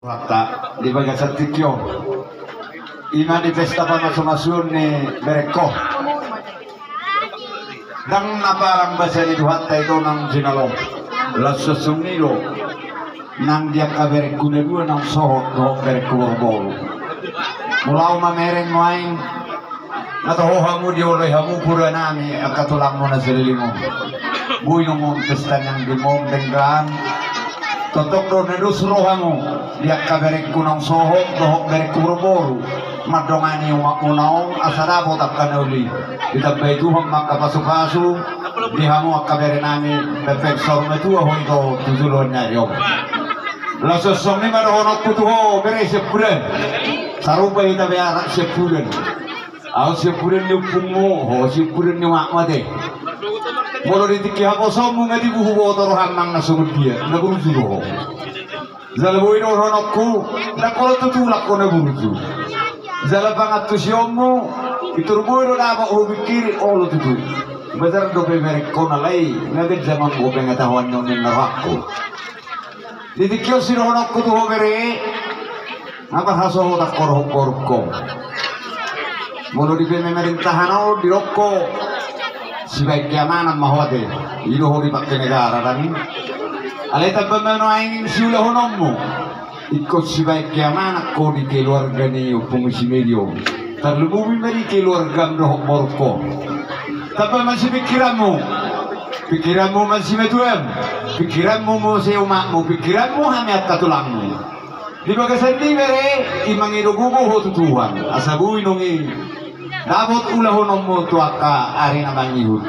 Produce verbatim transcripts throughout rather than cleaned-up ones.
Rohanta di bagasan tingki on, i ma di pesta pamasumasuon ni berengko. Ndang na parang basa ni Tuhanta ito naung jinalo. Laos songon i do nang di angka berengku na dua naung sohot dohot berengku boruboru. Molo au mamereng nuaeng, na toho hamu dioloi hamu pura nami angka tulangmu na saleleng on. Boi nunga pesta ni anggi on denggan. Tongtong do na dos rohamu di angka berengku naung sohot dohot berengku boruboru mandongani umakmuna on asa dapot angka na uli. Ditambai Tuhan ma angka pasupasu di hamu angka bere nami, pengpeng saur matua ho ito tu joloan ni ari on. Laos songon i ma dohononku tu ho bere siampudan. Sarupa hita be anak siampudan. Au siampudan ni ompungmu, ho siampudan ni umakmu ate. Molo di tingki haposoonmu nga dibuhu boto roham manang na songon dia, na burju do ho. Jala boi do dohononku, ndang olo tutu lang ho na burju. Jala pangantusionmu, pintor boi do dapot hupingkiri olo tutu. Bajar dope berengkon alai, nga ganjang on do pengetahuan ni on ninna rohangku. Di tingki on sidohononku tu ho bere, nga marhasohotan ho dohot borungkon. Molo di pemerintahan on didok ho sibahen keamanan ma ho ate, i do ho dipake negara dang i. Alai tamba ma nuaeng siulahononmu, ingkon sibahen keamanan ho di keluarga ni ompungmu si Medi on. Tarlumobi ma di keluargam dohot borungkon. Tamba ma sipingkiranmu, pingkiranmu ma simatuam, pingkiranmu muse umakmu, pingkiranmu hami angka tulangmu. Di bagasan i bere, i mangido gogo ho tu Tuhan asa boi nunga i dapot ulahononmu tu angka ari na mangihut.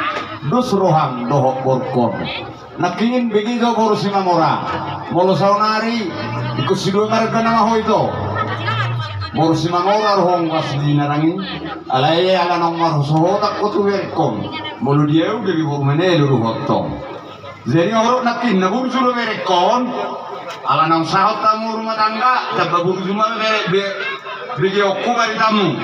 Dos roham dohot borungkon. Nangkin bege jo boru Simamora. Molo saonari ingkon sidua marga nama ho ito. Boru Simamora do ho, nunga asli na dang i. Alai ala naung marhasohotan ho tu berengkon, molo di au gabe boru Manelo do ho tong. Jadi nga olo nangkin na burju do berengkon. Ala naung sahot hamu rumah tangga, tamba burju ma bere, be, begeonku baritamu.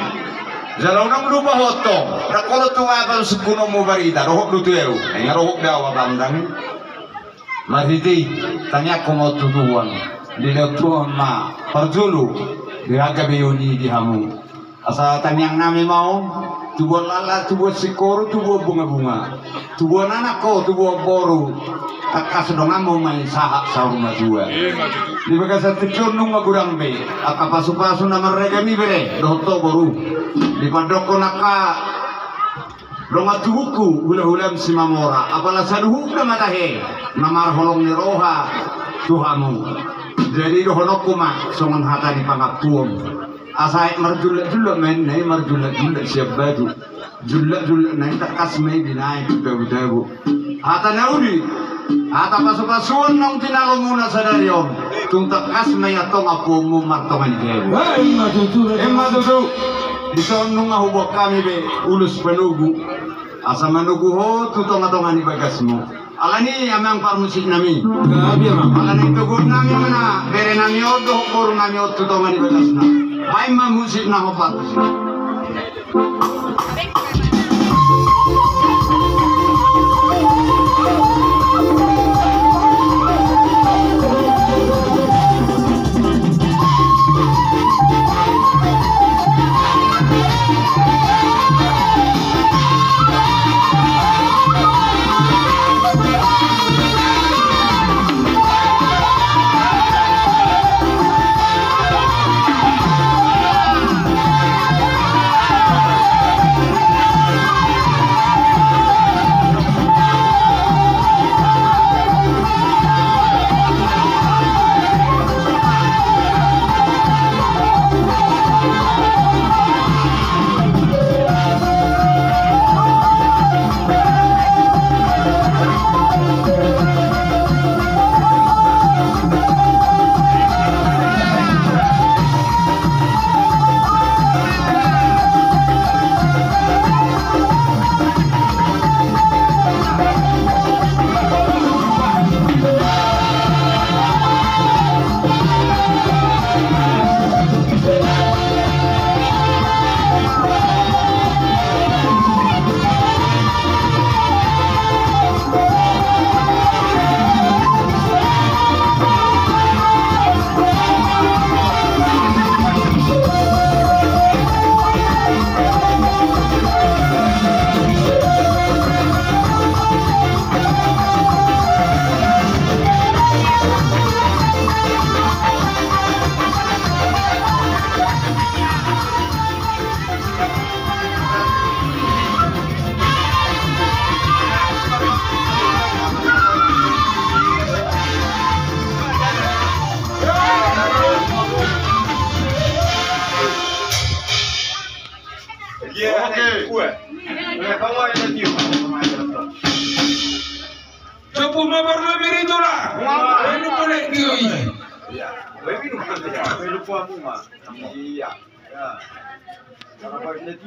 Jala unang lupa ho tong, ndang olo tu apal sungkunonmu barita, dohot do tu au. Ai nga dohot be au apam dang i. Marhite i, tangiangku ma on tu Tuhan. Dilehon Tuhan ma parjolo di ragam i on i di hamu. Asa tangiang nami ma on, tubuan laklak, tubuan singkoru, tubuan bungabunga, tubuan anak ho, tubuan boru, tangkas donganmu ma i sahat saur matua. Di bagasan tingki on nunga godang be angka pasupasu na marragam i bere dohot ho boru. Dipandokkon angka dongan tubungku hulahulam Simamora, apala saluhutna ma tahe na marholong ni roha tu hamu. Jadi dohononku ma songon hata ni pangampu on. Asa aek marjullakjullak ma ninna i, marjullakjullak sian batu. Jullakjullak na i tangkas ma i binaen tu tabutabu. Hata na uli, hata pasupasuon naung tinalomuna sadari on, tung tangkas ma i antong ampuonmu martonga ni jabu. Eh, ima tutu. Ima tutu. Dison nunga huboan hami be ulos panogu, asa manogu ho tu tongatonga ni bagasmu. Alani i amang parmusik nami. Gabe amang. Alani i toguon nami ma na bere nami on dohot boru nami on tu tonga ni bagasna. Baen ma musik na hombar.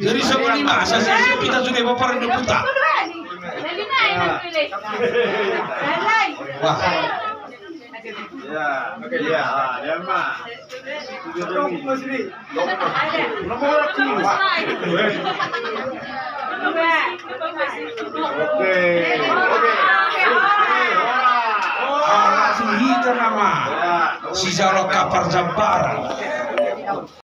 Jadi songon i ma, asa sipita sude paparan do puta. Wah. Ala tu hita nama sijalo kapar jambaran.